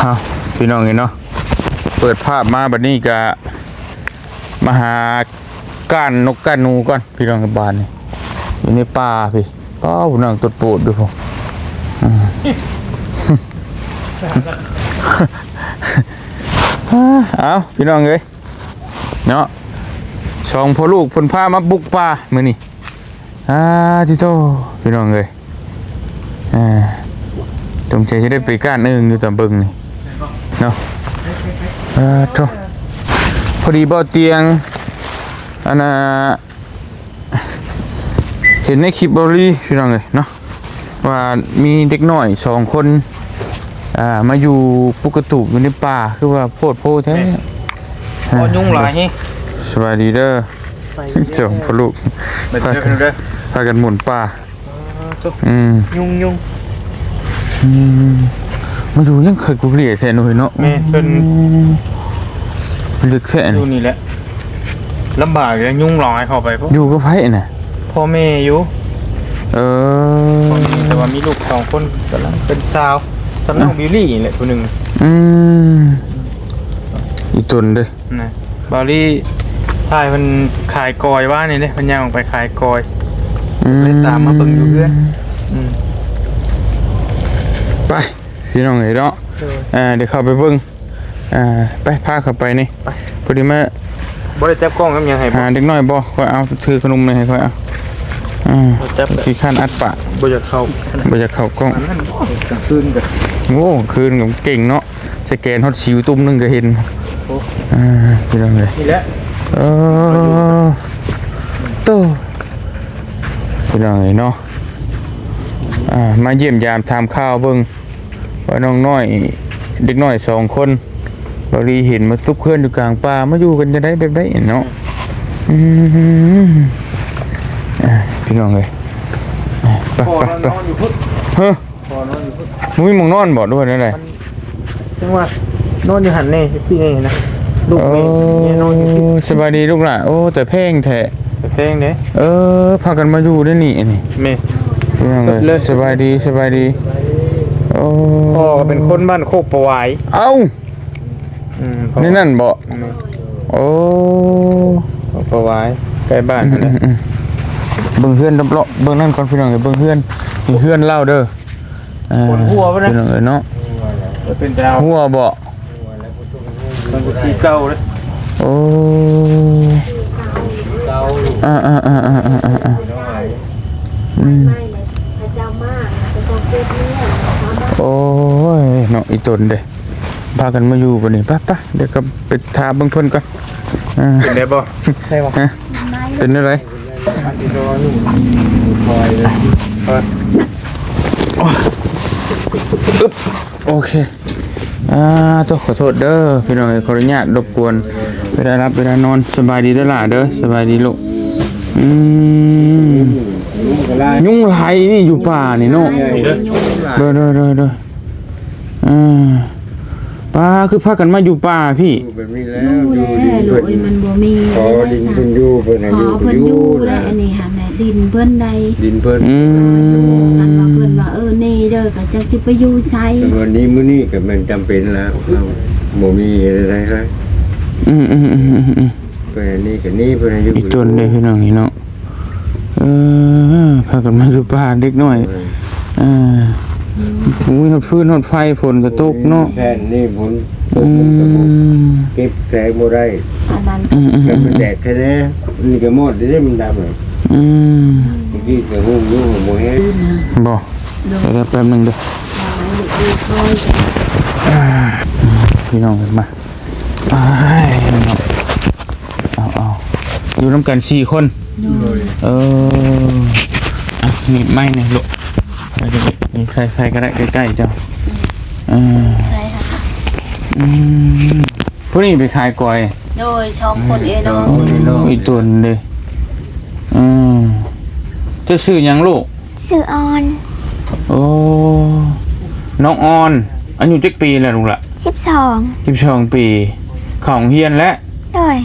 ເອົາ ພີ່ນ້ອງເອີຍເນາະ ເປີດພາບມາບັດນີ້ກະມາຫາກ້ານນົກກ້ານໜູກ່ອນ ພີ່ນ້ອງ ບາດນີ້ຢູ່ໃນປ່າພີ້. ປ້າວ ນັ່ງຕົດໂປດຢູ່ພຸ້ນ. ອືມ ເອົາ ພີ່ນ້ອງເອີຍ ເນາະ ສອງພໍ່ລູກເພິ່ນພາມາບຸກປ່າມື້ນີ້. ອາ ຕິໂຕ ພີ່ນ້ອງເອີຍ ເອີ ສົງໄສຊິໄດ້ໄປກ້ານອື່ນຢູ່ຕາມເບິ່ງນີ້ເນາະ. ອາ ໂທ້ ພໍດີບ່າວຕຽງ ອັນນ່າ ເຫັນໃນຄລິບເບົາລີ ພີ່ນ້ອງເອີຍເນາະ ວ່າມີເດັກນ້ອຍສອງຄົນ ອ່າ ມາຢູ່ປຸກກະຕູບຢູ່ໃນປ່າ ຄືວ່າໂພດໂພແທ້. ແມ່ນ ໂອ້ ຍຸງຫຼາຍແຮງ. ສະບາຍດີເດີ ສະບາຍດີເດີ ສອງພໍ່ລູກ ມາເຈີກັນເດີ ພາກັນໝູນປ່າ. ອໍ ໂທ້ ອືມ ຍຸງ ຍຸງ ອືມ ມາຢູ່ຍັງເກີດກຸກເລ່ຍແທ້ເນາະ ເນາະ. ແມ່ນ ເພິ່ນ ອືມ ເລິກແທ້ ຢູ່ນີ້ແຫຼະ ລຳບາກເລີຍ ຍຸງຫຼາຍເຂົ້າໄປພຸ້ນ. ຢູ່ກັບໃຜນະ? ພໍ່ແມ່ຢູ່. ເອີ ພໍ່ແມ່ ແຕ່ວ່າມີລູກສອງຄົນ ກຳລັງເປັນສາວ ສຳນ້ອງ ອ່ະ ບິວລີນີ້ແຫຼະຜູ້ໜຶ່ງ. ອືມ ອີ່ຕົນເດ້ ນະ ບາວລີຖ່າຍເພິ່ນຂາຍກອຍວ່ານີ້ເດ້ ເພິ່ນຍ່າງອອກໄປຂາຍກອຍ. ອືມ ເລີຍຕາມມາເບິ່ງຢູ່ເຮືອນ. ອືມ ໄປ ພີ່ນ້ອງເອີຍເນາະ. ໂດຍ ອ່າ ດຽວເຂົ້າໄປເບິ່ງ. ອ່າ ໄປ ພາເຂົ້າໄປນີ້ ໄປ ພໍດີມາ ບໍ່ໄດ້ຈັບກ້ອງກັບຫຍັງໃຫ້ບໍ່? ຫາເດັກນ້ອຍບໍ່? ຂ້ອຍເອົາ ຖືຂະໜົມໃຫ້ຂ້ອຍເອົາ. ອ່າ ບໍ່ຈັບ ຂີ້ຄ້ານອັດປາກ ບໍ່ຢາກເຂົ້າ ບໍ່ຢາກເຂົ້າກ້ອງ. ອັນນັ້ນ ກາງຄືນກໍ ໂອ້ ກາງຄືນກໍເກັ່ງເນາະ ສະແກນຮອດສິວຕຸ່ມໜຶ່ງກໍເຫັນ. ໂອ້ ອ່າ ພີ່ນ້ອງເອີຍ ນີ້ແຫຼະ ເອີ ໂຕ ພີ່ນ້ອງເອີຍເນາະ. ອ່າ ມາຢ້ຽມຢາມຖາມຂ່າວເບິ່ງ ວ່ານ້ອງນ້ອຍ ເດັກນ້ອຍສອງຄົນ ບາວລີເຫັນມາຕຸບເຮືອນຢູ່ກາງປ່າ ມາຢູ່ກັນຈັ່ງໃດແບບໃດເນາະ. ອືມ ອ່າ ພີ່ນ້ອງເອີຍ ອ່າ ໄປ ພໍ່ ໄປ ໄປ ນອນຢູ່ພຸ້ນ ເຮີ ພໍ່ນອນຢູ່ພຸ້ນ ບໍ່ມີໝ່ອງນອນບໍ່ ຫຼືວ່າແນວໃດ? ມັນ ຈັ່ງວ່ານອນຢູ່ຫັ້ນແດ່ ຢູ່ພີ້ແດ່ນະ ລູກແມ່ ໂອ້ ແມ່ນອນຢູ່ພີ້. ສະບາຍດີລູກຫຼ້າ ໂອ້ ແຕ່ແພງແທ້ ແຕ່ແພງເດ້. ເອີ ພາກັນມາຢູ່ໃນນີ້ ອັນນີ້ ແມ່ນ ພີ່ນ້ອງເອີຍ ເລີຍ ສະບາຍດີ ສະບາຍດີ. ໂອ້ ພໍ່ກໍເປັນຄົນບ້ານໂຄກປະຫວາຍ. ເອົ້າ ອືມ ໃນນັ້ນບໍ່? ແມ່ນ ໂອ້ ໂຄກປະຫວາຍ ໃກ້ບ້ານຫັ້ນແຫຼະ. ອືມ ເບິ່ງເຮືອນລອບໆ ເບິ່ງນັ້ນກ່ອນ ພີ່ນ້ອງເອີຍ ເບິ່ງເຮືອນ ນີ້ເຮືອນລາວເດີ. ເອີ ຄົນຫົວບໍ່ນະ ພີ່ນ້ອງເອີຍເນາະ ເປັນດາວ ຫົວບໍ່? ມັນກໍຄືເກົ່າເດ້. ໂອ້ ເກົ່າ ອ່າໆໆໆໆໆ ອືມ ໂອ້ຍເນາະ ອີ່ຕົນເດ້ ພາກັນມາຢູ່ບັດນີ້. ໄປໆ ດຽວກໍໄປຖາມເບິ່ງເພິ່ນກ່ອນ. ອ່າ ເປັນໄດ້ບໍ່? ໄດ້ບໍ່? ຮະ ເປັນແນວໃດ? ອຶບ ໂອເຄ ອ່າ ໂຕ ຂໍໂທດເດີພີ່ນ້ອງເອີຍ ຂໍອະນຸຍາດລົບກວນເວລາຫຼັບເວລານອນ. ສະບາຍດີເດີຫຼ້າເດີ ສະບາຍດີລູກ. ອືມ ຍຸງຫຼາຍນີ້ຢູ່ປ່ານີ້ເນາະ. ໂດຍ ໂດຍ ໂດຍ ໂດຍ. ອ່າ ປ້າ ຄືພາກັນມາຢູ່ປ່າພີ້? ຢູ່ແບບນີ້ແຫຼະ ຢູ່ດິນເພິ່ນ ມັນບໍ່ມີ ຂໍດິນເພິ່ນຢູ່ ເພິ່ນໃຫ້ຢູ່ກໍຢູ່ແຫຼະ. ອັນນີ້ຫັ້ນແຫຼະ ດິນເພິ່ນໃດ ດິນເພິ່ນ ອືມ ຄັນວ່າເພິ່ນວ່າ ເອີ ນີ້ເດີ ກໍຈັກຊິໄປຢູ່ໃສ. ແຕ່ວ່ານີ້ມື້ນີ້ກໍແມ່ນຈຳເປັນແລ້ວ ເຮົາບໍ່ມີໄດ້ ອືມໆ ເພິ່ນອັນນີ້ກໍນີ້ ເພິ່ນໃຫ້ຢູ່ ອີ່ຕົນເດ້ພີ່ນ້ອງນີ້ເນາະ. ເອີ ພາກັນມາຢູ່ປ່າເດັກນ້ອຍ. ເອີ ເອີ ບໍ່ມີຮອດຟືນຮອດໄຟ ຝົນກໍຕົກເນາະ. ແມ່ນນີ້ ຝົນຕົກ ອືມ ມັນກໍບໍ່ເກັບແສງບໍ່ໄດ້. ອັນນັ້ນ ອືມໆໆ ແຕ່ມັນແດດແທ້ໆ ນີ້ກໍໝົດເດ້ ມັນດຳ. ອືມ ຕະກີ້ກໍຮູ້ຢູ່ ບໍ່ແຮງ ບໍ່? ໂດຍ ດຽວແປັບໜຶ່ງເດີ ອ່າ ພີ່ນ້ອງມາ. ອ້າຍ ເອົາ ເອົາ ຢູ່ນຳກັນສີ່ຄົນ. ໂດຍ ເອີ ອ່ະ ນີ້ໄມ້ນີ້ລູກ ໃສ່ ໃສ່ກໍໄດ້ ໃກ້ໆເຈົ້າ. ອືມ ເອີ ໃສ່ຫາ ອືມ ຜູ້ນີ້ໄປຂາຍກອຍ. ໂດຍ ສອງຄົນເອເນາະ ສອງຄົນເອເນາະ ອີ່ຕົນເດ້. ອືມ ເຈົ້າຊື່ຫຍັງລູກ? ຊື່ອອນ. ໂອ້ ນ້ອງອອນ ອາຍຸຈັກປີແລ້ວລູກລະ? ສິບສອງ ສິບສອງປີ. ເຂົ້າໂຮງຮຽນແລ້ວ? ໂດຍ.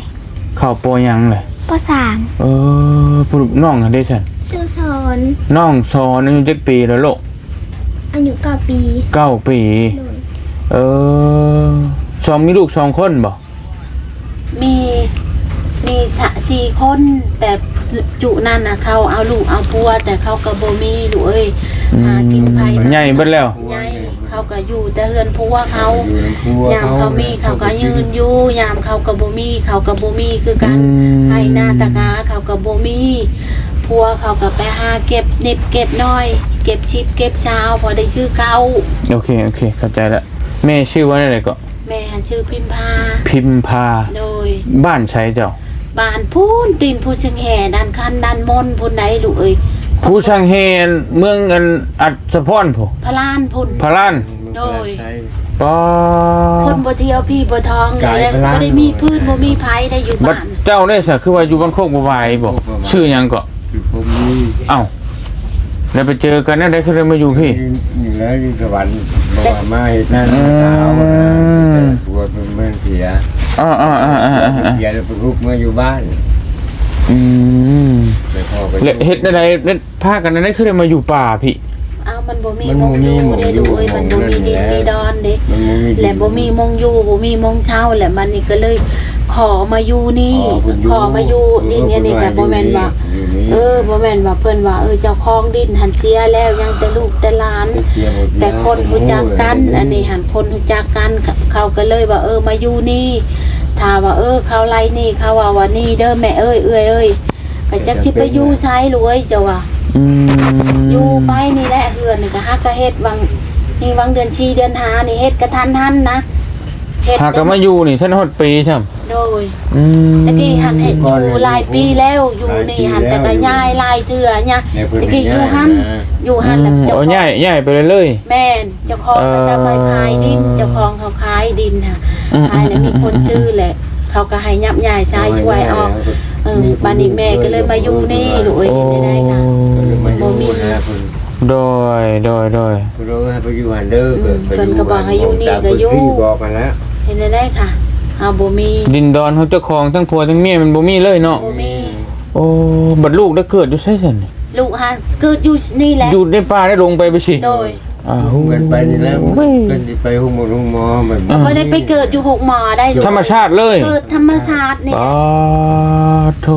ເຂົ້າ ປ.ຫຍັງແຫຼະ? ປ.ສາມ. ເອີ ຜູ້ນ້ອງຫັ້ນເດ້ຊັ້ນ? ຊື່ສອນ. ນ້ອງສອນ ອາຍຸຈັກປີແລ້ວລູກ? ອາຍຸເກົ້າປີ. ເກົ້າປີ. ໂດຍ. ເອີ ສອງ ມີລູກສອງຄົນບໍ່? ມີ ມີສະ ສີ່ຄົນ ແຕ່ຈຸນັ້ນນະ ເຂົາເອົາລູກເອົາຜົວ ແຕ່ເຂົາກໍບໍ່ມີລູກເອີຍ ອືມ ຫາກິນໄຜ ໃຫຍ່ເບິດແລ້ວ ໃຫຍ່ ເຂົາກໍຢູ່ແຕ່ເຮືອນຜົວເຂົາ ຢູ່ນຳຜົວ ຍາມເຂົາມີເຂົາກໍຢືນຢູ່ ຍາມເຂົາກໍບໍ່ມີເຂົາກໍບໍ່ມີຄືກັນ ອືມ ໄຮ່ນາຕາກາເຂົາກໍບໍ່ມີ ຜົວເຂົາກໍໄປຫາເກັບນິດເກັບໜ້ອຍ ເກັບສິບເກັບຊາວ ພໍໄດ້ຊື້ເຂົ້າ. ໂອເຄ ໂອເຄ ເຂົ້າໃຈລະ. ແມ່ຊື່ວ່າແນວໃດເກາະ? ແມ່ຊື່ພິມພາ. ພິມພາ. ໂດຍ. ບ້ານໃສເຈົ້າ? ບ້ານພຸ້ນ ຕີນພູຊຽງແຮ່ ດ່ານຄັນ ດ່ານມົນພຸ້ນໃດ໋ລູກເອີຍ. ພູຊຽງແຮ່ ເມືອງອັນອັດສະພອນພຸ້ນ ພະລານພຸ້ນ. ພະລານ. ໂດຍ. ອໍ ຄົນບໍ່ທ່ຽວຜີບໍ່ທ່ອງ ກາຍ ແລະ ພະລານ ບໍ່ໄດ້ມີພື້ນ ບໍ່ມີໃຜໄດ້ຢູ່ບ້ານ. ເຈົ້າເດ້ຊະ ຄືວ່າຢູ່ບ້ານໂຄກບໍ່ຫວາຍບໍ່? ຊື່ຫຍັງເກາະ? ຄືບໍ່ມີ. ເອົ້າ ແລ້ວໄປເຈີກັນແນວໃດ ຄືໄດ້ມາຢູ່ພີ້? ຢູ່ແລ້ວຢູ່ສະຫວັນ ບໍ່ວ່າມາເຮັດນາ ອືມ ມາສາວນະ ແຕ່ຜົວເພິ່ນເມືອເສຍ. ເອີໆໆໆໆ ເສຍແລ້ວເພິ່ນຮຸກເມືອຢູ່ບ້ານ. ອືມ ແລ້ວເຮັດແນວໃດ ພາກັນແນວໃດ ຄືໄດ້ມາຢູ່ປ່າພີ້? ເອົ້າ ມັນບໍ່ມີ ມັນບໍ່ມີໝ່ອງຢູ່ເດ້ລູກເອີຍ ມັນບໍ່ມີດິນມີດອນເດ້ ແລະບໍ່ມີໝ່ອງຢູ່ ບໍ່ມີໝ່ອງເຊົາ ແລະບັດນີ້ກໍເລີຍຂໍມາຢູ່ນີ້ ຂໍມາຢູ່ດິນອັນນີ້ ກໍບໍ່ແມ່ນວ່າ ເອີ ບໍ່ແມ່ນວ່າເພິ່ນວ່າ ເອີ ເຈົ້າຂອງດິນຫັ້ນເສຍແລ້ວ ຍັງແຕ່ລູກແຕ່ຫຼານ ແຕ່ຄົນຮູ້ຈັກກັນ ອັນນີ້ຫັ້ນ ຄົນຮູ້ຈັກກັນ ເຂົາກໍເລີຍວ່າ ເອີ ມາຢູ່ນີ້ ຖ້າວ່າ ເອີ ເຂົາໄລ່ນີ້ ເຂົາເວົ້າວ່າ ນີ້ເດີແມ່ເອີຍ ເອື້ອຍເອີຍ ກໍຈັກຊິໄປຢູ່ໃສລູກເອີຍ ເຈົ້າວ່າ ອືມ ຢູ່ໄປນີ້ແຫຼະ ເຮືອນນີ້ກໍຫາກໍເຮັດຫວ່າງ ນີ້ຫວ່າງເດືອນສີ່ເດືອນຫ້ານີ້ ເຮັດກະທັນຫັນນະ ເຮັດ ຫາກໍມາຢູ່ນີ້ທັນຮອດປີຊ້ຳ. ໂດຍ ອືມ ແຕ່ກີ້ຫັ້ນເຮັດຢູ່ຫຼາຍປີແລ້ວ ຢູ່ນີ້ຫັ້ນ ແຕ່ກໍຍ້າຍຫຼາຍເທື່ອຍະ ແຕ່ກີ້ຢູ່ຫັ້ນ ຢູ່ຫັ້ນແລ້ວ ອືມ ເຈົ້າຂອງ ໂອ້ ຍ້າຍ ຍ້າຍໄປເລື້ອຍໆ. ແມ່ນ ເຈົ້າຂອງ ເອີ ກໍຈະໄປຂາຍດິນ ເຈົ້າຂອງເຂົາຂາຍດິນຫັ້ນ ອືມ ຂາຍແລ້ວມີຄົນຊື້ແຫຼະ ເຂົາກໍໃຫ້ຍັບຍ້າຍຊາຍຊ່ວຍອອກ ເອີ ບັດນີ້ແມ່ກໍເລີຍມາຢູ່ນີ້ລູກເອີຍ ເຮັດໄດ້ກະ ບໍ່ມີ ໂດຍ ໂດຍ ໂດຍ ເພິ່ນກໍບອກໃຫ້ຢູ່ນີ້ກໍຢູ່ ເຮັດໄດ້ກະ ເຮົາບໍ່ມີ ດິນດອນຂອງເຈົ້າຂອງ ທັງຜົວທັງເມຍ ມັນບໍ່ມີເລີຍເນາະ ບໍ່ມີ ໂອ້ ບັດລູກໄດ້ເກີດຢູ່ໃສຊັ້ນ? ລູກຫາເກີດຢູ່ນີ້ແຫຼະ ຢູ່ໃນປ່າໃນດົງໄປ ໄປຊິ ໂດຍ ອ່າ ເພິ່ນໄປນີ້ແຫຼະ ເພິ່ນຊິໄປໂຮງໝໍ ໂຮງໝໍ ມັນ ອ່າ ບໍ່ໄດ້ໄປເກີດຢູ່ໂຮງໝໍໃດ໋ ທຳມະຊາດເລີຍ ເກີດທຳມະຊາດນີ້ ປາດໂທ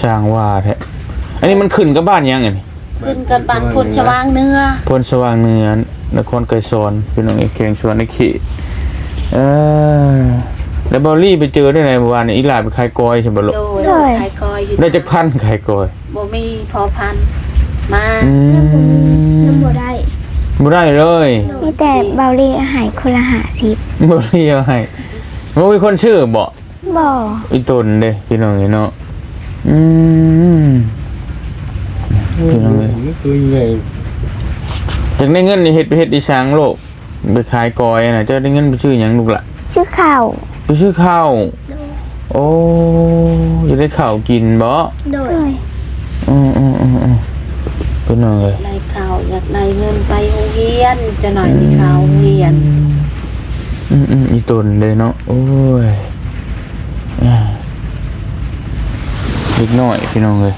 ຊ່າງວ່າແທ້ ອັນນີ້ມັນຂຶ້ນກັບບ້ານຫຍັງອັນນີ້? ຂຶ້ນກັບບ້ານໂພນສະຫວ່າງເໜືອ ໂພນສະຫວ່າງເໜືອ ນະຄອນໄກສອນ ພີ່ນ້ອງເອີຍ ແຂວງສະຫວັນນະເຂດ ເອີ ແລ້ວເບົາລີໄປເຈີໄດ້ໃດເມື່ອວານນີ້? ອີຫຼ້າໄປຂາຍກ້ອຍຊັ້ນບໍ່ລູກ? ໂດຍ ໂດຍ ຂາຍກ້ອຍຢູ່ ໄດ້ຈັກພັນຂາຍກ້ອຍ? ບໍ່ມີພໍພັນມາ ອືມ ຍັງບໍ່ໄດ້ ບໍ່ໄດ້ເລີຍ ມີແຕ່ເບົາລີໃຫ້ຄົນລະຫ້າສິບ ເບົາລີເອົາໃຫ້ ບໍ່ມີຄົນຊື້ບໍ່? ບໍ່ ອີ່ຕົນເດ້ ພີ່ນ້ອງເອີຍເນາະ ອືມ ພີ່ນ້ອງເອີຍ ຕົວໃຫຍ່ ຢາກໄດ້ເງິນນີ້ເຮັດ ໄປເຮັດອີ່ສັງລູກ? ໄປຂາຍກ້ອຍນະ ເຈົ້າໄດ້ເງິນໄປຊື້ຫຍັງລູກຫຼ້າ? ຊື້ເຂົ້າ ໄປຊື້ເຂົ້າ ໂອ້ ຢາກໄດ້ເຂົ້າກິນບໍ່? ໂດຍ ອືມໆໆໆ ພີ່ນ້ອງເອີຍ ໄດ້ເຂົ້າ ຢາກໄດ້ເງິນໄປໂຮງຮຽນ ຈະໜ້ອຍໄດ້ເຂົ້າໂຮງຮຽນ ອືມ ອືມໆ ອີ່ຕົນເດ້ເນາະ ໂອ້ຍ ອ່າ ເດັກນ້ອຍ ພີ່ນ້ອງເອີຍ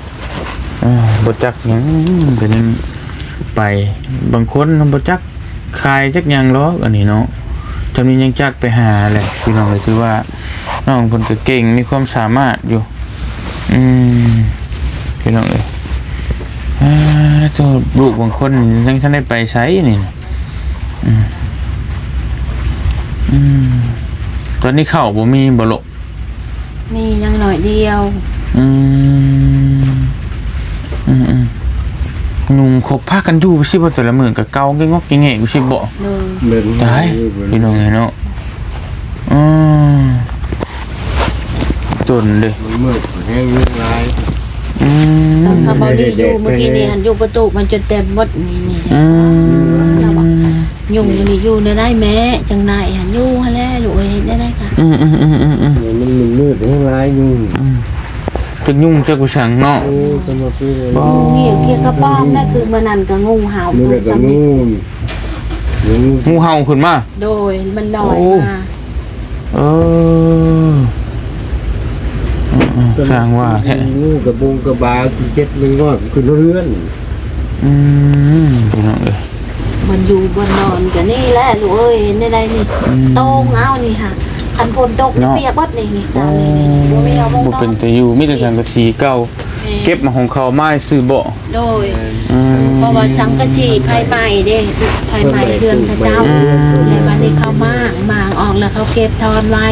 ອ່າ ບໍ່ຈັກຫຍັງ ກໍຍັງໄປ ບາງຄົນບໍ່ຈັກຂາຍຈັກຫຍັງດອກ ອັນນີ້ເນາະ ຈຳນີ້ຍັງຈັກໄປຫາແຫຼະ ພີ່ນ້ອງເອີຍ ຖືວ່ານ້ອງເພິ່ນກໍເກັ່ງ ມີຄວາມສາມາດຢູ່ ອືມ ພີ່ນ້ອງເອີຍ ອ່າ ໂຕ ລູກບາງຄົນຍັງທັນໄດ້ໄປໃສນີ້ ອືມ ອືມ ຕອນນີ້ເຂົ້າບໍ່ມີບໍ່ລູກ? ມີຍັງໜ້ອຍດຽວ ອືມ ອືມໆ ໜຸ່ມຄົບພາກັນຢູ່ຊິບໍ່ ແຕ່ລະມື້ກໍເກົາແງກງອກແງກຢູ່ຊິບໍ່? ໂດຍ ຕາຍ ພີ່ນ້ອງເອີຍເນາະ ອືມ ຕົນເດ້ ມັນມືດແຮງຍຸງຫຼາຍ ອືມ ຕອນເຮົາເວົ້ານີ້ຢູ່ເມື່ອກີ້ນີ້ຫັ້ນ ຢູ່ປະຕູມັນຈົນແຕກໝົດນີ້ ອືມ ລາວວ່າ ຍຸງນີ້ຢູ່ແນວໃດແມ່? ຈັ່ງໃດຫັ້ນ ຢູ່ຫັ້ນແຫຼະລູກເອີຍ ເຮັດແນວໃດກະ ອືມໆໆໆໆ ມັນມືດແຮງຫຼາຍຍຸງ ອືມ ຈັກຍຸງຈັກອີ່ສັງເນາະ ໂອ້ ຈັກວ່າຄື ຍຸງນີ້ເກຍກະປອມນະ ຄືມື້ນັ້ນກະງູເຫົ່າ ມື້ນັ້ນກະງູ ງູເຫົ່າຂຶ້ນມາ ໂດຍ ມັນລອຍມາ ເອີ ຊ່າງວ່າແທ້ ງູກະບົງກະບາ ຂີ້ເຈັດເລັກນ້ອຍຂຶ້ນເຮືອນ ອືມ ພີ່ນ້ອງເອີຍ ເ ບ່ອນຢູ່ບ່ອນນອນກໍນີ້ແຫຼະລູກເອີຍ ເຫັນແນວໃດນີ້ ອືມ ໂຕ່ງເອົານີ້ຫາ ຄັນຝົນຕົກນີ້ ເນາະ ປຽກເບິດນີ້ ນີ້ ໂອ້ ຕາມນີ້ນີ້ ບໍ່ມີເອົາມຸງນອນ ບໍ່ເປັນຕາຢູ່ ມີແຕ່ສັງກະສີເກົ່າ ແມ່ນ ເກັບມາຂອງເຂົາມາໃຫ້ຊື້ເບາະ? ໂດຍ ອືມ ເພາະວ່າສັງກະສີໄຟໄໝ້ເດ້ ໄຟໄໝ້ເຮືອນເຂົາເຈົ້າ ອືມ ແລ້ວບັດນີ້ເຂົາມ້າງ ມ້າງອອກແລ້ວເຂົາເກັບທອນໄວ້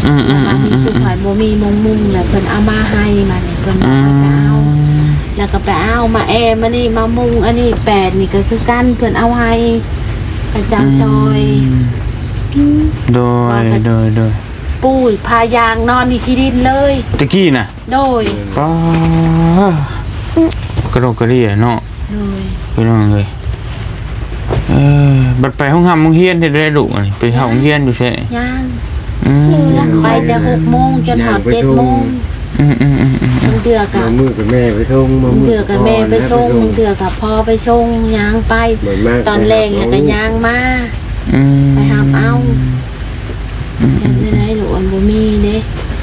ອືມໆໆໆ ແລ້ວບັດນີ້ຄືຂ້ອຍບໍ່ມີມຸງມຸງ ແລ້ວເພິ່ນເອົາມາໃຫ້ ບັດນີ້ເພິ່ນວ່າເຂົາຈະເອົາ ອືມ ແລ້ວກໍໄປເອົາມາແອມານີ້ ມາມຸງອັນນີ້ ແປດນີ້ກໍຄືກັນ ເພິ່ນເອົາໃຫ້ ເຂົາເຈົ້າຊ່ອຍ ອືມ ໂດຍ ວ່າກໍ ໂດຍ ໂດຍ ປູພາຍາງນອນຢູ່ທີ່ດິນເລີຍ ແຕ່ກີ້ນະ ໂດຍ ປ້າ ກະດົກກະເດຍເນາະ ໂດຍ ພີ່ນ້ອງເອີຍ ເອີ ບັດໄປໂຮງຮ່ຳໂຮງຮຽນເຮັດໄດ້ລູກ ອັນນີ້ໄປເຂົ້າໂຮງຮຽນຢູ່ໃສ? ຍັງ ອືມ ໄປແຕ່ຫົກໂມງຈົນຮອດເຈັດໂມງ ອືມໆໆໆ ບາງເທື່ອກໍ ບາງມື້ກໍແມ່ໄປສົ່ງ ບາງເທື່ອກໍແມ່ໄປສົ່ງ ບາງເທື່ອກໍພໍ່ໄປສົ່ງ ຍ່າງໄປ ຕອນແລງແລ້ວກໍຍ່າງມາ ອືມ ໄປຮັບເອົາ ອືມໆໆ ເຮັດແນວໃດລູກ ອັນບໍ່ມີເດ້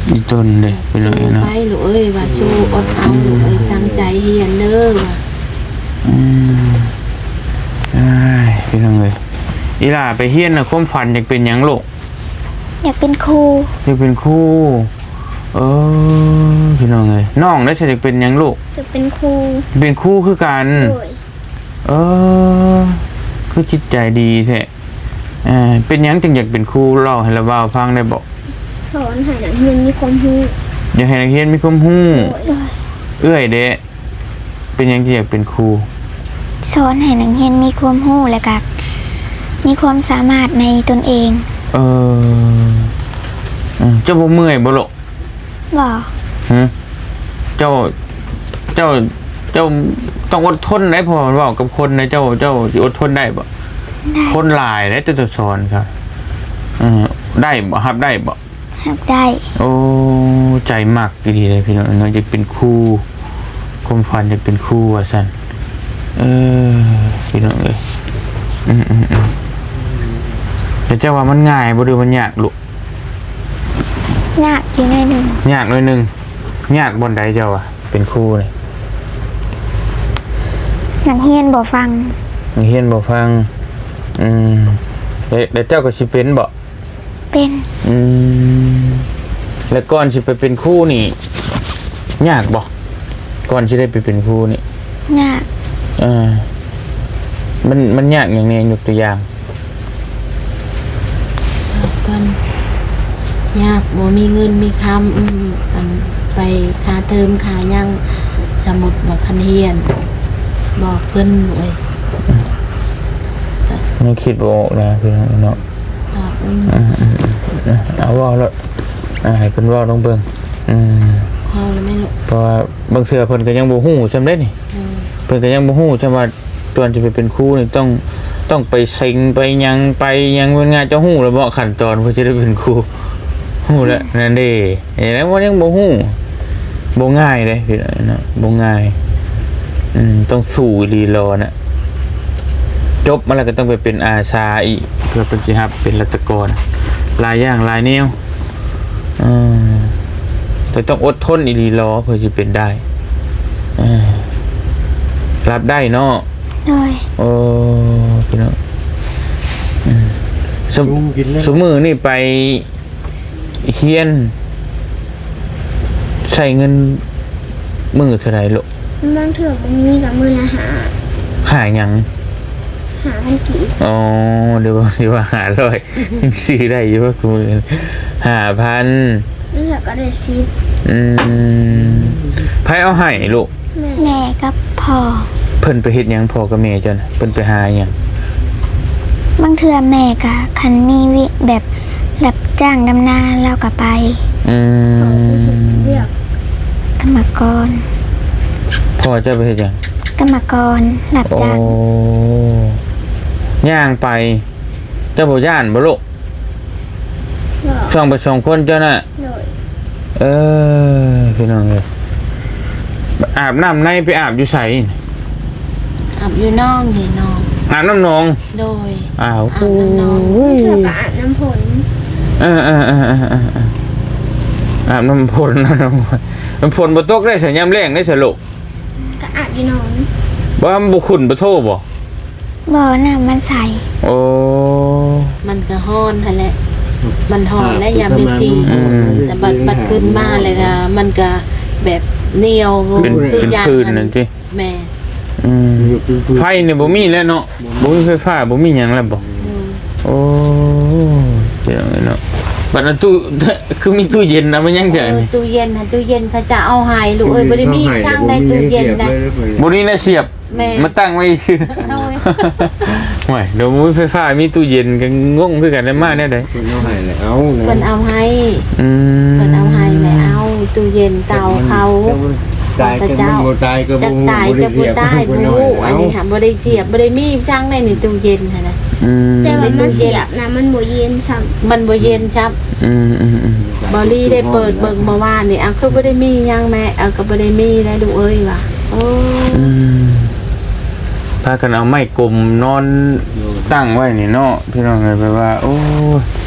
ອີ່ຕົນເດ້ ເປັນຫຍັງເນາະ ໄປລູກເອີຍ ວ່າສູ້ອົດເອົາລູກເອີຍ ອືມ ຕັ້ງໃຈຮຽນເດີ ອືມ ອ້າຍ ພີ່ນ້ອງເອີຍ ອີ່ຫຼ້າໄປຮຽນນະ ຄວາມຝັນຢາກເປັນຫຍັງລູກ? ຢາກເປັນຄູ ຢາກເປັນຄູ ເອີ ພີ່ນ້ອງເອີຍ ນ້ອງເດ ຢາກເປັນຫຍັງລູກ? ຢາກເປັນຄູ ເປັນຄູຄືກັນ ໂດຍ ເອີ ຄືຈິດໃຈດີແທ້ ເອີ ເປັນຫຍັງຈຶ່ງຢາກເປັນຄູ ເລົ່າໃຫ້ລະບ່າວຟັງໄດ້ບໍ່? ສອນໃຫ້ນັກຮຽນມີຄວາມຮູ້ ຢາກໃຫ້ນັກຮຽນມີຄວາມຮູ້ ໂດຍ ເອື້ອຍເດ ເປັນຫຍັງຈຶ່ງຢາກເປັນຄູ? ສອນໃຫ້ນັກຮຽນມີຄວາມຮູ້ ແລ້ວກະມີຄວາມສາມາດໃນຕົນເອງ ເອີ ເຈົ້າບໍ່ເມື່ອຍບໍ່ລູກ? ບໍ່ ຫື? ເຈົ້າ ເຈົ້າ ເຈົ້າຕ້ອງອົດທົນໄດ໋ ເພາະວ່າເວົ້າກັບຄົນນະ ເຈົ້າ ເຈົ້າຊິອົດທົນໄດ້ບໍ່? ໄດ້ ຄົນຫຼາຍເດ້ ເຈົ້າຈະສອນເຂົາ ເອີ ໄດ້ບໍ່? ຮັບໄດ້ບໍ່? ຮັບໄດ້ ໂອ້ ໃຈມັກອີ່ຫຼີເດ້ພີ່ນ້ອງເນາະ ຢາກເປັນຄູ ຄວາມຝັນຢາກເປັນຄູວ່າຊັ້ນ ເອີ ພີ່ນ້ອງເອີຍ ອືມໆໆ ແລ້ວເຈົ້າວ່າມັນງ່າຍບໍ່ ຫຼືມັນຍາກລູກ? ຍາກຢູ່ໜ້ອຍໜຶ່ງ ຍາກໜ້ອຍໜຶ່ງ ຍາກບ່ອນໃດເຈົ້າວ່າເປັນຄູນີ້? ນັກຮຽນບໍ່ຟັງ ນັກຮຽນບໍ່ຟັງ ອືມ ແລ້ວ ແລ້ວເຈົ້າກໍຊິເປັນບໍ່? ເປັນ ອືມ ແລ້ວກ່ອນຊິໄປເປັນຄູນີ້ ຍາກບໍ່? ກ່ອນຊິໄດ້ໄປເປັນຄູນີ້ ຍາກ ເອີ ມັນ ມັນຍາກຫຍັງແດ່? ຍົກຕົວຢ່າງ ເອີ ເພິ່ນຍາກ ບໍ່ມີເງິນມີຄຳ ອືມ ອັນ ໄປຄ່າເທີມຄ່າຫຍັງ ສະມຸດວ່າຄັນຮຽນ ບອກເພິ່ນເອີຍ ຍັງຄິດບໍ່ອອກນະ ພີ່ນ້ອງເນາະ ອືມ ເອົາເວົ້າໂລດ ອ່າ ໃຫ້ເພິ່ນເວົ້າລອງເບິ່ງ ອືມ ເວົ້າແລ້ວແມ່ນ ເພາະວ່າບາງເທື່ອເພິ່ນກໍຍັງບໍ່ຮູ້ສ່ຳເດ້ນີ້ ອືມ ເພິ່ນກໍຍັງບໍ່ຮູ້ສ່ຳວ່າ ກ່ອນຊິໄປເປັນຄູນີ້ຕ້ອງ ຕ້ອງໄປເສັງໄປຫຍັງໄປຫຍັງ ແມ່ນງ່າຍ ເຈົ້າຮູ້ແລ້ວບໍ່ຂັ້ນຕອນເພື່ອຊິໄດ້ເປັນຄູ? ຮູ້ແລ້ວ ອືມ ນັ້ນເດ້ ແຕ່ວ່າຍັງບໍ່ຮູ້ ບໍ່ງ່າຍເດ້ພີ່ນ້ອງເນາະ ບໍ່ງ່າຍ ອືມ ຕ້ອງສູ້ອີ່ຫຼີລໍນະ ຈົບມາແລ້ວກໍຕ້ອງໄປເປັນອາສາອີກ ເພື່ອເພິ່ນຊິຮັບເປັນລັດຖະກອນ ຫຼາຍຢ່າງຫຼາຍແນວ ເອີ ແຕ່ຕ້ອງອົດທົນອີ່ຫຼີລໍເພື່ອຊິເປັນໄດ້ ເອີ ຮັບໄດ້ເນາະ ໂດຍ ໂອ້ ພີ່ນ້ອງ ອືມ ຊຸ ຊຸມື້ນີ້ໄປຮຽນ ໃຊ້ເງິນມື້ເທົ່າໃດລູກ? ບາງເທື່ອບໍ່ມີກໍມື້ລະຫ້າ ຫ້າຫຍັງ? ຫ້າພັນກີບ ອໍ ດຽວ ດຽວວ່າຫ້າຮ້ອຍ ຍັງຊື້ໄດ້ຢູ່ບໍ່ ຄືມື້ນີ້ ຫ້າພັນ ແລ້ວກໍໄດ້ສິບ ອືມ ໃຜເອົາໃຫ້ລູກ? ແມ່ ແມ່ກັບພໍ່ ເພິ່ນໄປເຮັດຫຍັງ ພໍ່ກັບແມ່ເຈົ້ານະ ເພິ່ນໄປຫາຫຍັງ? ບາງເທື່ອແມ່ກະ ຄັນມີວຽກແບບ ຮັບຈ້າງດຳນາ ລາວກໍໄປ ອືມ ກຳມະກອນ ພໍ່ເຈົ້າໄປເຮັດຫຍັງ? ກຳມະກອນ ຮັບຈ້າງ ໂອ້ ຍ່າງໄປ ເຈົ້າບໍ່ຢ້ານບໍ່ລູກ? ບໍ່ ຊ່ວງໄປສອງຄົນເຈົ້ານະ ໂດຍ ເອີ ພີ່ນ້ອງເອີຍ ອາບນ້ຳໃນໄປອາບຢູ່ໃສ? ອາບຢູ່ໜອງນີ້ ໜອງ ອາບນ້ຳໜອງ ໂດຍ ອ້າວ ອາບນ້ຳໜອງ ໂອ້ຍ ເທື່ອກໍອາບນ້ຳຝົນ ເອີໆໆໆ ອາບນ້ຳຝົນ ນ້ຳຝົນ ນ້ຳຝົນບໍ່ຕົກໄດ້ຊະ ຍາມແລ້ງໄດ້ຊະລູກ ກໍອາບຢູ່ໜອງ ບໍ່ ມັນບໍ່ຂຸ້ນບໍ່ໂທບໍ່? ບໍ່ ນ້ຳມັນໃສ. ໂອ້ ມັນກໍຮ້ອນຫັ້ນແຫຼະ ມັນຮ້ອນແຫຼະ ຍາມເປັນສີ. ອືມ ແຕ່ບັດ ບັດຂຶ້ນມາແລ້ວກໍມັນກໍແບບໜຽວ ເປັນ ຄື ເປັນ ຢາກ ພື້ນນັ້ນຕິ. ແມ່ນ. ອືມ ຢູ່ພື້ນໆ ໄຟນີ້ບໍ່ມີແລ້ວເນາະ. ບໍ່ມີໄຟຟ້າ ບໍ່ມີຫຍັງແລ້ວບໍ່? ອືມ ໂອ້ ເຈົ້າເນາະ. ບັດນັ້ນຕູ້ ຄືມີຕູ້ເຢັນນະ ມັນຍັງໃຈ. ເອີ ຕູ້ເຢັນຫັ້ນ ຕູ້ເຢັນເຂົາຈະເອົາໃຫ້ລູກເອີຍ. ບໍ່ໄດ້ມີຊ່າງໃດຕູ້ເຢັນໃດ. ບໍ່ມີແນວສຽບ. ແມ່ນ ມາຕັ້ງໄວ້ຊື່. ໂດຍ ໂອ້ຍ ດຽວບໍ່ມີໄຟຟ້າ ມີຕູ້ເຢັນກໍງົງຄືກັນ ໄດ້ມາແນວໃດ? ເພິ່ນເອົາໃຫ້ແລ້ວ ເອົານະ ເພິ່ນເອົາໃຫ້. ອືມ ເພິ່ນເອົາໃຫ້ແລ້ວ ເອົາຕູ້ເຢັນເຕົາເຂົາ. ຕາຍກໍບໍ່ຕາຍກໍບໍ່ຮູ້ ຕາຍກໍບໍ່ຕາຍບໍ່ຮູ້. ອັນນີ້ຫາບໍ່ໄດ້ສຽບ ບໍ່ໄດ້ມີຊ່າງໃດໃນຕູ້ເຢັນຫັ້ນນະ. ອືມ ແຕ່ວ່າມັນສຽບນະ ມັນບໍ່ເຢັນຊ້ຳ. ມັນບໍ່ເຢັນຊ້ຳ. ອືມໆໆ ບໍ່ລີໄດ້ເປີດເບິ່ງເມື່ອວານນີ້ ເອົາ ຄືບໍ່ໄດ້ມີຫຍັງແມ່? ເອົາ ກໍບໍ່ໄດ້ມີໄດ໋ລູກເອີຍວ່າ. ໂອ້ ອືມ ພາກັນເອົາໄມ້ກົມນອນ ໂດຍ ຕັ້ງໄວ້ນີ້ເນາະ ພີ່ນ້ອງເອີຍ. ແບບວ່າ ໂອ້ຍ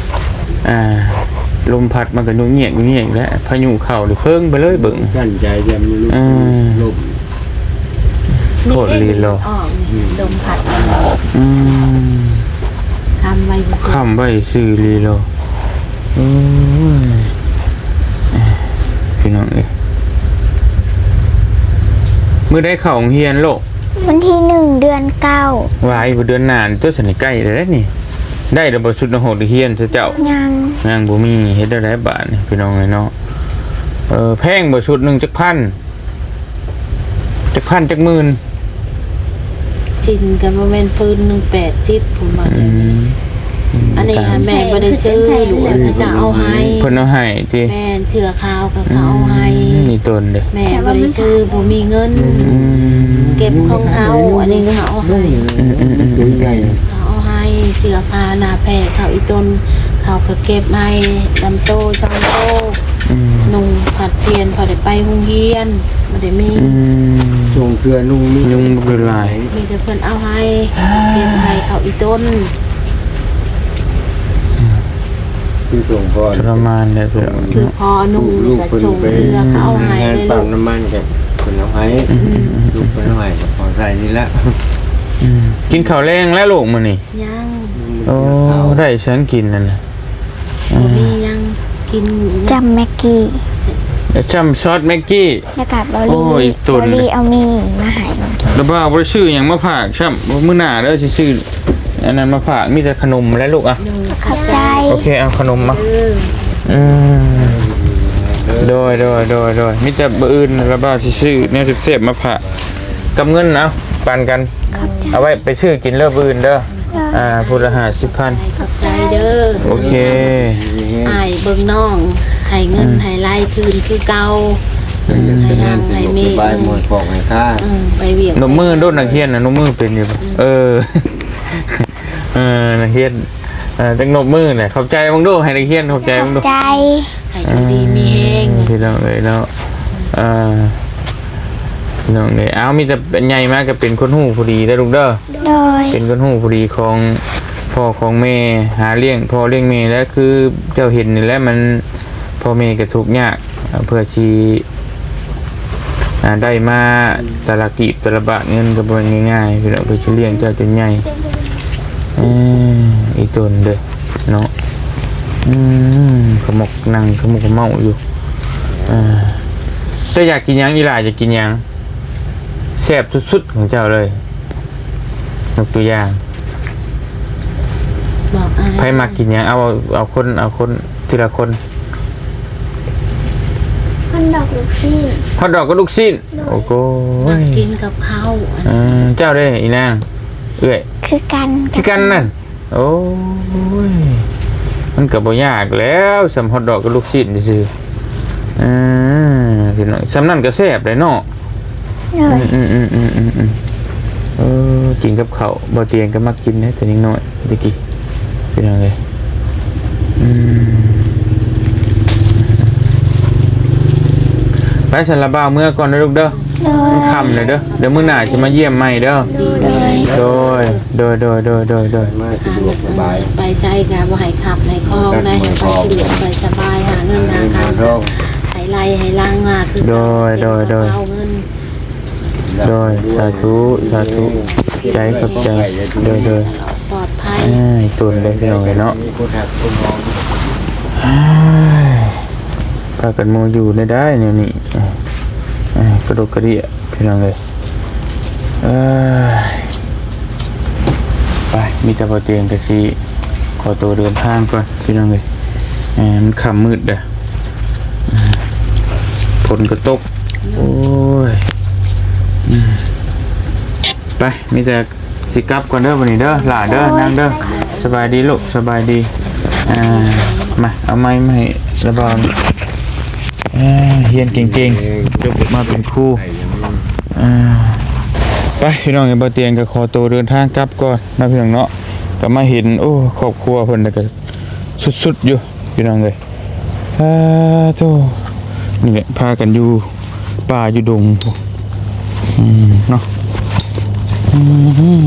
ອ່າ ລົມພັດມັນກໍຍຸກຍິກຍຸກຍິກແຫຼະ ພາຍຸເຂົ້ານີ້ເພິ່ງໄປເລີຍເບິ່ງ. ກັນໃຈແຕ່ມັນລຸກ ເອີ ລົມ ໂຄດລີລໍ ອອກ ອືມ ລົມພັດ. ອືມ ຄ້ຳໄວ້ຊື່ ຄ້ຳໄວ້ຊື່ລີລໍ. ໂອ້ຍ ພີ່ນ້ອງເອີຍ ມື້ໃດເຂົ້າໂຮງຮຽນໂລກ? ວັນທີໜຶ່ງ ເດືອນເກົ້າ. ຫວາຍ ບໍ່ ເດືອນໜ້າຕົວະ ຊັ້ນໃກ້ແລ້ວນີ້. ໄດ້ແລ້ວບໍ່ຊຸດນັກຮອງນັກຮຽນເຈົ້າ? ຍັງ ຍັງບໍ່ມີ. ເຮັດແນວໃດບາດນີ້ ພີ່ນ້ອງເອີຍເນາະ? ເອີ ແພງບໍ່ຊຸດໜຶ່ງຈັກພັນ? ຈັກພັນຈັກໝື່ນ? ສິ້ນກໍບໍ່ແມ່ນພື້ນໜຶ່ງແປດສິບພຸ້ນວ່າ. ອືມ ອັນນີ້ຫາແມ່ບໍ່ໄດ້ຊື້ ລູກເອີຍ ເຂົາເຈົ້າເອົາໃຫ້. ເພິ່ນເອົາໃຫ້ຕິ? ແມ່ນ ເສື້ອຂາວກໍເຂົາເອົາໃຫ້. ອືມ ອີ່ຕົນເດ້? ແມ່ບໍ່ໄດ້ຊື້ ບໍ່ມີເງິນ. ອືມ ເກັບຂອງເຂົາ ອັນນີ້ເຂົາເອົາໃຫ້. ອືມໆໆໆ ເຂົາເອົາໃຫ້ ເສື້ອຜ້າໜ້າແພກເຂົາ ອີ່ຕົນເຂົາກໍເກັບໃຫ້ ນຳໂຕສອງໂຕ. ອືມ ນຸ່ງຜັດປ່ຽນ ພໍໄດ້ໄປໂຮງຮຽນ ບໍ່ໄດ້ມີ. ອືມ ສົ່ງເທື່ອນຸ່ງມີ ຍຸງບໍ່ຫຼາຍ ມີແຕ່ເພິ່ນເອົາໃຫ້ ເກັບໃຫ້ເຂົາ ອີ່ຕົນ. ຄືສົ່ງພໍ່ ທໍລະມານແຫຼະ ຄືພໍ່ນຸ່ງ ລູກເພິ່ນ ກໍສົ່ງເສື້ອເຂົາເອົາໃຫ້ ງານ ເລີຍ ປໍ້ານ້ຳມັນກໍເພິ່ນເອົາໃຫ້. ອືມ ອືມ ລູກເພິ່ນເອົາໃຫ້ກໍພໍໃຊ້ນີ້ແຫຼະ. ອືມ ກິນເຂົ້າແລງແລ້ວລູກມື້ນີ້? ຍັງ. ໂອ້ ໄດ້ສັງກິນນັ້ນນະ? ບໍ່ມີຫຍັງກິນ. ຈ້ຳແມັກກີ້ ຈ້ຳຊອດແມັກກີ້ ແລ້ວກໍເບົາລີ. ໂອ້ຍ ເບົາລີເອົາໝີ່ມາໃຫ້ກິນ. ແລ້ວບ່າວບໍ່ໄດ້ຊື້ຫຍັງມາຝາກຊ້ຳ. ມື້ໜ້າເດີ ຊິຊື້ອັນນັ້ນມາຝາກ. ມີແຕ່ຂະໜົມແຫຼະລູກ. ອ່ະ ຂອບໃຈ. ໂອເຄ ເອົາຂະໜົມມາ. ເອີ ອືມ ໂດຍ ໂດຍ ໂດຍ ໂດຍ. ມີແຕ່ມື້ອື່ນລະບ່າວຊິຊື້ແນວແຊບໆມາຝາກ ກັບເງິນ. ເອົາ ປັນກັນ. ຂອບໃຈ. ເອົາໄວ້ໄປຊື້ກິນເລີບອື່ນເດີ. ອ່າ ຜູ້ລະຫ້າສິບພັນ. ຂອບໃຈເດີ. ໂອເຄ ອ້າຍເບິ່ງນ້ອງ ໃຫ້ເງິນ ອືມ ໃຫ້ລາຍຄືນຄືເກົ່າ. ອືມ ໃຫ້ຮັ່ງໃຫ້ມີ ສະບາຍ ອືມ ໝົດຂອງໃຫ້ຄ່າ. ອືມ ໄປວຽກ ນົບມືໂດດ ນັກຮຽນນະ ນົບມືເປັນຢູ່ບໍ່? ອືມ ເອີ ເອີ ນັກຮຽນ ເອີ ຈັກນົບມືແຫຼະ. ຂອບໃຈເບິ່ງດູ ໃຫ້ນັກຮຽນ ຂອບໃຈເບິ່ງດູ. ຂອບໃຈ. ໃຫ້ຢູ່ດີມີແຮງ ອືມ ພີ່ນ້ອງເອີຍເນາະ. ອ່າ ພີ່ນ້ອງເອີຍ ເອົາ ມີແຕ່ໃຫຍ່ມາກໍເປັນຄົນຮູ້ຜູ້ດີເດີລູກເດີ. ໂດຍ. ເປັນຄົນຮູ້ຜູ້ດີຂອງພໍ່ຂອງແມ່ ຫາລ້ຽງພໍ່ລ້ຽງແມ່ ແລະ ຄືເຈົ້າເຫັນນີ້ແຫຼະ ມັນ ພໍ່ແມ່ກໍທຸກຍາກ ເພື່ອຊິ ອ່າ ໄດ້ມາແຕ່ລະກີບແຕ່ລະບາດ ເງິນກໍບໍ່ແມ່ນງ່າຍໆ ພີ່ນ້ອງ ເພື່ອຊິລ້ຽງເຈົ້າຈົນໃຫຍ່. ເອີ ອີ່ຕົນເດີເນາະ. ອືມ ຂະໝົກ ນັ່ງຂະໝົກຂະເໝົາຢູ່. ອ່າ ເຈົ້າຢາກກິນຫຍັງ? ອີ່ຫຼ້າຢາກກິນຫຍັງ? ແຊບສຸດໆຂອງເຈົ້າເລີຍ ຍົກຕົວຢ່າງ ບອກອ້າຍ ໃຜມັກກິນຫຍັງ? ເອົາ ເອົາຄົນ ເອົາຄົນ ທີລະຄົນ. ຮອດດອກລູກຊີ້ນ. ຮອດດອກກັບລູກຊີ້ນ. ໂດຍ. ໂອ້ໂຫ ມັກກິນກັບເຂົ້າ. ເອີ ເຈົ້າເດ້ ອີນາງ ເອື້ອຍ? ຄືກັນ ຄືກັນນັ້ນ. ໂອ້ຍ ມັນກໍບໍ່ຍາກແລ້ວ ສ່ຳຮອດດອກກັບລູກຊີ້ນຊື່ໆ. ເອີ ພີ່ນ້ອງ ສ່ຳນັ້ນກໍແຊບແລ້ວເນາະ. ໂດຍ. ອືມໆໆໆໆ ເອີ ກິນກັບເຂົ້າ ບໍ່ຕຽງກໍມັກກິນເດ້ ແຕ່ຍັງນ້ອຍແຕ່ກີ້ ພີ່ນ້ອງເອີຍ. ອືມ ໄປຊັ້ນລະ ບ່າວເມືອກ່ອນເດີລູກເດີ. ໂດຍ. ມັນຄ່ຳແລ້ວເດີ ດຽວມື້ໜ້າຊິມາຢ້ຽມໃໝ່ເດີ. ໂດຍ ໂດຍ ໂດຍ ໂດຍ ໂດຍ ໂດຍ ໂດຍ ໂດຍ. ມາສະດວກສະບາຍ ໄປໃສກໍບໍ່ໃຫ້ຂັບໃຫ້ຂອງໃດ ໃຫ້ໄປສະດວກໄປສະບາຍ ຫາເງິນຫາຄຳ ຫາເງິນຫາທອງ ໃຫ້ໄລ່ໃຫ້ຫຼັງມາຄື ໂດຍ ໂດຍ ໂດຍ ເອົາເງິນ. ໂດຍ ສາທຸ ສາທຸ. ໃຈ ຂອບໃຈ ໂດຍ ໂດຍ ປອດໄພ ອ້າຍ ຕົນເດ້ພີ່ນ້ອງເອີຍເນາະ ອ້າຍ ພາກັນມາຢູ່ໄດ້ໄດ໋ແນວນີ້ ເອີ ກະດົກກະເດຍ ພີ່ນ້ອງເອີຍ ເອີຍ ໄປ ມີແຕ່ບໍ່ຕຽງກະຊິຂໍໂຕເດີນທາງກ່ອນ ພີ່ນ້ອງເອີຍ ເອີ ມັນຄ່ຳມືດເດີ້ ຝົນກະຕົກ ໂອ້ຍ ອືມ ໄປ ມີແຕ່ ຊິກັບກ່ອນເດີບັດນີ້ເດີ ຫຼ້າເດີ ນາງເດີ ສະບາຍດີລູກ ສະບາຍດີ ອ່າ ມາ ເອົາໄມ້ມາໃຫ້ລະບ່າວ ອ່າ ຮຽນເກັ່ງໆ ຈົບມາເປັນຄູ ອ່າ ໄປ ພີ່ນ້ອງເອີຍ ບ່າວຕຽງກະຂໍໂຕເດີນທາງກັບກ່ອນເນາະ ພີ່ນ້ອງເນາະ ກະມາເຫັນ ໂອ້ ຄອບຄົວເພິ່ນ ແລ້ວກະສຸດໆຢູ່ ພີ່ນ້ອງເອີຍ ສາທຸ ນີ້ແຫຼະ ພາກັນຢູ່ປ່າຢູ່ດົງ ອືມ ເນາະ ອືມ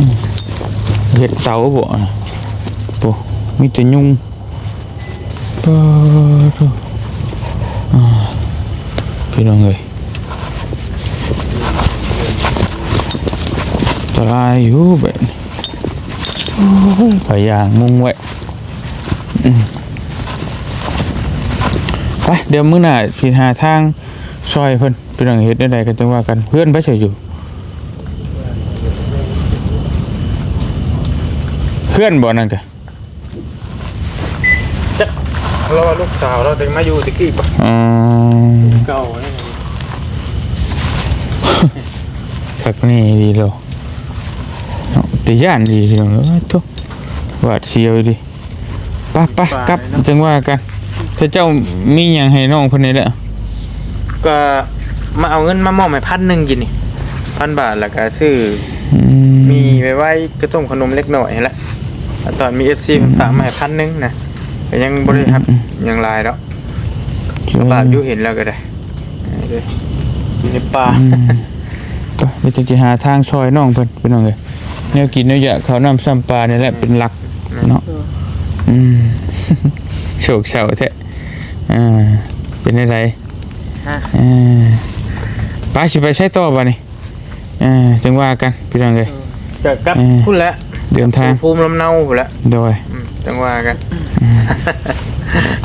ເຮັດເຕົາບໍ່ ໂອ້ ມີແຕ່ຍຸງ ປາໂທ້ ອ່າ ພີ່ນ້ອງເອີຍ ອັນຕະລາຍຢູ່ແບບນີ້ ໂອ້ຍ ຜ້າຢາງມຸງໄວ້ ອືມ ໄປ ດຽວມື້ໜ້າຊິຫາທາງຊ່ອຍເພິ່ນ ພີ່ນ້ອງ ເຮັດແນວໃດກະຈັ່ງວ່າກັນ ເຮືອນໃຜໃສຢູ່ ເຮືອນບໍ່ນັ້ນກະ ຈັກ ລາວວ່າລູກສາວລາວແຕ່ມາຢູ່ແຕ່ກີ້ບໍ່ ອໍ ເກົ່ານັ້ນ ຄັກແນ່ອີ່ຫຼີໂລ ເນາະ ແຕ່ຢ້ານອີ່ຫຼີພີ່ນ້ອງເອີຍ ໂທ້ ຫວາດສຽວອີ່ຫຼີ ໄປ ໄປ ກັບ ຈັ່ງວ່າກັນ ເຈົ້າມີຫຍັງໃຫ້ນ້ອງເພິ່ນນີ້ແຫຼະ ກະມາເອົາເງິນມາມອບໃຫ້ພັນໜຶ່ງກີ້ນີ້ ພັນບາດ ແລ້ວກະຊື້ ອືມ ມີໄວ້ໄຫວ້ ກະຕົ້ມຂະໜົມເລັກນ້ອຍຫັ້ນແຫຼະ ຕອນມີເອັຟຊີເພິ່ນຝາກມາໃຫ້ພັນໜຶ່ງນະ ກະຍັງບໍ່ໄດ້ຮັບ ອືມໆໆ ຫຍັງຫຼາຍດອກ ລຳບາກຢູ່ເຫັນແລ້ວກະໄດ້ ເອີ ຢູ່ໃນປ່າ ອືມ ໄປ ມີແຕ່ຊິຫາທາງຊ່ອຍນ້ອງເພິ່ນ ພີ່ນ້ອງເອີຍ ແນວກິນແນວຢາກ ເຂົ້ານ້ຳຊ້ຳປານີ້ແຫຼະ ອືມ ເປັນຫຼັກ ແມ່ນ ເນາະ ອືມ ໂສກເສົ້າແທ້ ອ່າ ເປັນແນວໃດ ຮະ ເອີ ໄປ ຊິໄປໃສຕໍ່ບາດນີ້ ອ່າ ຈັ່ງວ່າກັນ ພີ່ນ້ອງເອີຍ ກະກັບ ເອີ ພຸ້ນແຫຼະ ເດີນທາງ ພູມລຳເນົາພຸ້ນແຫຼະ ໂດຍ ອືມ ຈັ່ງວ່າກັນ ອື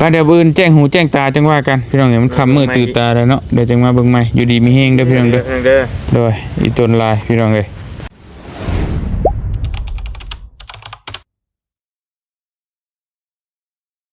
ມ ກະດຽວມື້ອື່ນແຈ້ງຫູແຈ້ງຕາ ຈັ່ງວ່າກັນ ພີ່ນ້ອງເອີຍ ມັນຄ່ຳມືດ ເອີ ຕື່ນຕາແລ້ວເນາະ ດຽວຈັ່ງມາເບິ່ງໃໝ່ ຢູ່ດີມີແຮງເດີ ພີ່ນ້ອງເດີ ເດີ ໂດຍ ອີ່ຕົນຫຼາຍ ພີ່ນ້ອງເອີຍ